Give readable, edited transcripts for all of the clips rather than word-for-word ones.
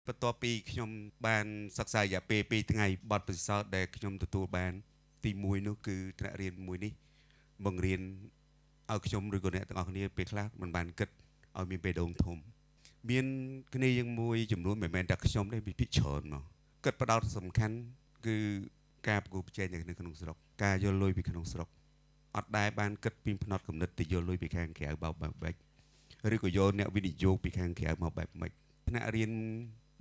បន្ទាប់ពីខ្ញុំបានសិក្សារយៈពេល2ថ្ងៃបទពិសោធន៍ដែលខ្ញុំទទួលបាន ទី1នោះគឺថ្នាក់រៀនមួយនេះបង្រៀនឲ្យខ្ញុំឬក៏អ្នកទាំងអស់គ្នាពេលខ្លះមិនបានគិតឲ្យមានបេះដូងធំ មានគ្នាយើងមួយចំនួនមិនមែនតែខ្ញុំទេពីភាគច្រើនមកគិតផ្ដោតសំខាន់គឺការប្រកួតប្រជែងនៅក្នុងស្រុកការយកលុយពីក្នុងស្រុកអត់ដែលបានគិតពីផ្នត់គំនិតទៅយកលុយពីខាងក្រៅបោកបែបម៉េចឬក៏យកអ្នកវិនិយោគពីខាងក្រៅមកបែបម៉េចថ្នាក់រៀន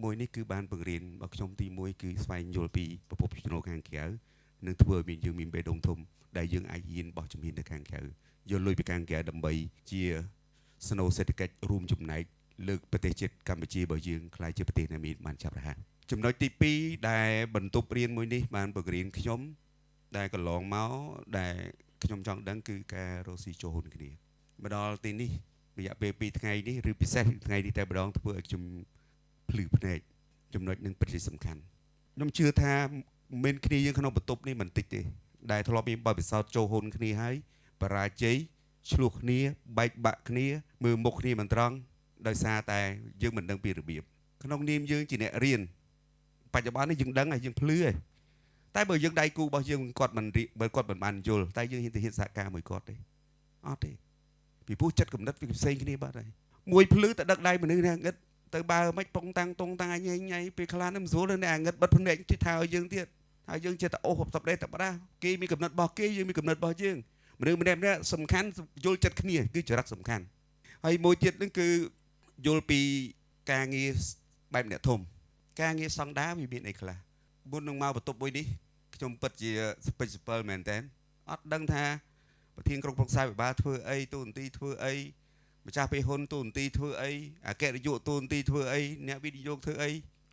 មួយនេះគឺបានបង្រៀនរបស់ខ្ញុំទី1គឺស្វែងយល់ពីប្រភពចំណូលខាងក្រៅនិងធ្វើឲ្យមានយើងមានបេះដូងធំដែលយើងអាចហ៊ានបោះជំហានទៅខាងក្រៅយកលុយពីខាងក្រៅដើម្បីជាស្នូលសេដ្ឋកិច្ចរួមចំណែកលើកប្រទេសជាតិកម្ពុជារបស់យើងក្លាយជាប្រទេសដែលមានបានចាប់រហ័សចំណុចទី2ដែលបន្ទប់រៀនមួយនេះបានបង្រៀនខ្ញុំដែលកន្លងមកដែលខ្ញុំចង់ដឹងគឺការរកស៊ីចូលហ៊ុនគ្នាមកដល់ទីនេះរយៈពេល2ថ្ងៃនេះឬពិសេសថ្ងៃនេះតែម្ដងធ្វើឲ្យខ្ញុំភ្លឺភ្នែកចំណុចនឹងពិតជាសំខាន់ខ្ញុំជឿថាមិនគ្នាយើងក្នុងបន្ទប់នេះមិនតិចទេដែលធ្លាប់មានបទពិសោធន៍ចូលហ៊ុនគ្នាហើយបរាជ័យឆ្លោះគ្នាបែកបាក់គ្នាមើលមុខគ្នាមិនត្រង់ដោយសារតែយើងមិនដឹងពីរបៀបក្នុងនាមយើងជាអ្នករៀនបច្ចុប្បន្ននេះយើងដឹងហើយយើងភ្លឺហើយតែបើយើងដៃគូរបស់យើងគាត់មិនបើគាត់មិនបានយល់តែយើងហ៊ានទៅហ៊ានសហការមួយគាត់ទេអត់ទេពីព្រោះចិត្តគំនិតវាផ្សេងគ្នាបាត់ហើយមួយភ្លឺទៅដឹកដៃមនុស្សណាងឹតទៅបើមិនប៉ុងតាំងតុងតាំងញ៉ៃញ៉ៃពេលខ្លះនេះមិនស្រួលទេអ្នកងឹតបិទភ្នែកជិះថាឲ្យយើងទៀតហើយយើងចេះតែអូសតបដេតបដាគេមានកំណត់របស់គេយើងមានកំណត់របស់យើងមនុស្សម្នាក់ម្នាក់សំខាន់យល់ចិត្តគ្នាគឺចរិតសំខាន់ហើយមួយទៀតនឹងគឺយល់ពីការងារបែបអ្នកធំការងារសង្ដាវាមានអីខ្លះមុននឹងមកបន្ទប់មួយនេះខ្ញុំពិតជាស្ពេចស្ពិលមែនតើអត់ដឹងថាប្រធានក្រុមប្រឹក្សាវិបាលធ្វើអីទូនទីធ្វើអីម្ចាស់ពេលហ៊ុនទូនទីធ្វើអីអគ្គនាយកទូនទីធ្វើអីអ្នកវិនិយោគធ្វើអី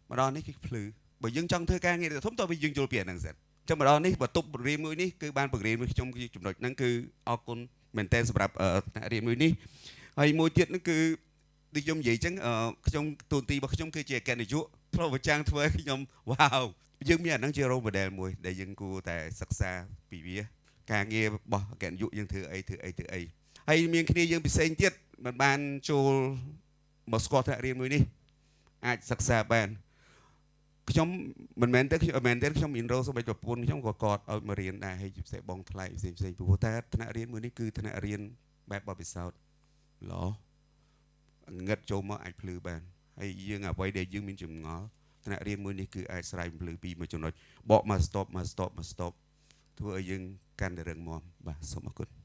មកដល់នេះគឺភ្លឺបើយើងចង់ធ្វើការងារធំតើយើងយល់ពីអាហ្នឹងសិនចឹងមកដល់នេះបន្ទប់រៀនមួយនេះគឺបានបង្រៀនមួយខ្ញុំគឺចំណុចហ្នឹងគឺអរគុណមែនតើសម្រាប់ថ្នាក់រៀនមួយនេះហើយមួយទៀតហ្នឹងគឺដូចខ្ញុំនិយាយចឹងខ្ញុំទូនទីរបស់ខ្ញុំគឺជាអគ្គនាយកធ្លាប់ប្រចាំងធ្វើឲ្យខ្ញុំវ៉ាវយើងមានអាហ្នឹងជា role model មួយដែលយើងគួរតែសិក្សាពីវាការងាររបស់អគ្គនាយកយើងធ្វើអីធ្វើអីធ្វើអីហើយមានគ្នាយើងពិសេសទៀតមិនបានចូលមកស្គាល់ថ្នាក់រៀនមួយនេះអាចសិក្សាបានខ្ញុំមិនមែនទេខ្ញុំមិនមែនទេខ្ញុំមានរោសូម្បីប្រពន្ធខ្ញុំក៏គាត់ឲ្យមករៀនដែរហើយពិសេសបងថ្លៃផ្សេងផ្សេងព្រោះតែថ្នាក់រៀនមួយនេះគឺថ្នាក់រៀនបែបបទពិសោធន៍ល្អងឹតចូលមកអាចភ្លឺបានហើយយើងអ្វីដែលយើងមានចម្ងល់ថ្នាក់រៀនមួយនេះគឺអាចស្រាយភ្លឺពីមួយចំណុចបកមក stop មក stop មក stop ធ្វើឲ្យយើងកាន់តែរឹងមាំបាទសូមអរគុណ។